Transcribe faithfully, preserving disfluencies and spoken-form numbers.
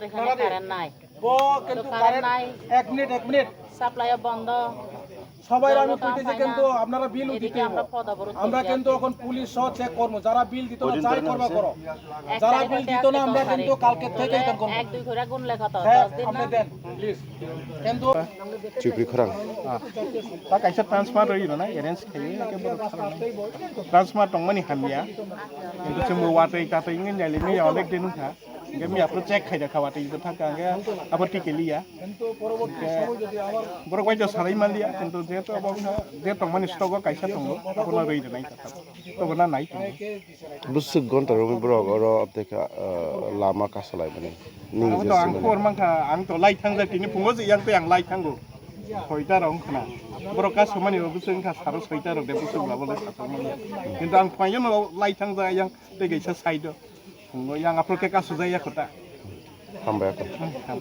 এখানে কারেন্ট নাই। ও কিন্তু কারেন্ট কারেন্ট নাই। এক মিনিট, এক মিনিট। সাপ্লাইও বন্ধ। সবাই আমি জল কম কইতেছি পাই কিন্তু না। আপনারা বিল এদিকে দিতে আমরা হবে। পদ অবরোধ আমরা করছি কিন্তু আজকে। এখন পুলিশ সহ চেক করবো, যারা বিল দিত না, ওই দিন যাই ধরে করবা নামছে। করো। এক যারা তারিখ বিল হইতে দিত না, আজকে আমরা দশ কিন্তু তারিখ। কালকে থেকে এটা করবো। এক দুই করে গুনলে কত? হ্যাঁ, দশ দিন আপনি না? দেন, প্লিজ। কিন্তু Chupri khorang. Ah. Ta kaisa transfer rwi rwnai, arrange khaiwi, eke borok salai. Transfer tongmani hamya. Kintu chwngbo watwi tatwi wngwi nailai maya onek din wngkha. Hingke maya phuru check khaida kha watwi bwthakha hingke abo tikeliya. Hingke borok bai salai manliya, kintu jehetu abo wngkha, je tongmani stock o kaisa tongo, abono rwi rwnai kha. Tobo na nai tongwi. Bwswk gonta romwi borok oro tei kha, ah, lama kasalai mani. Nini Abo je to ang simi khobor nai. Mankha, ang to lai thangjak tini phungo je yang tei ang lai thango. Soita rok wngkhna. Borok kasumani rok bwswk wngkha saro soita rok de bwswk labo lai kasumani. Kintu ang phaino no lai thangjak yang tei kaisa side o. Phungo yang aphuru khe kasujak ya kota. Hambai aphuru. Hmm, ham.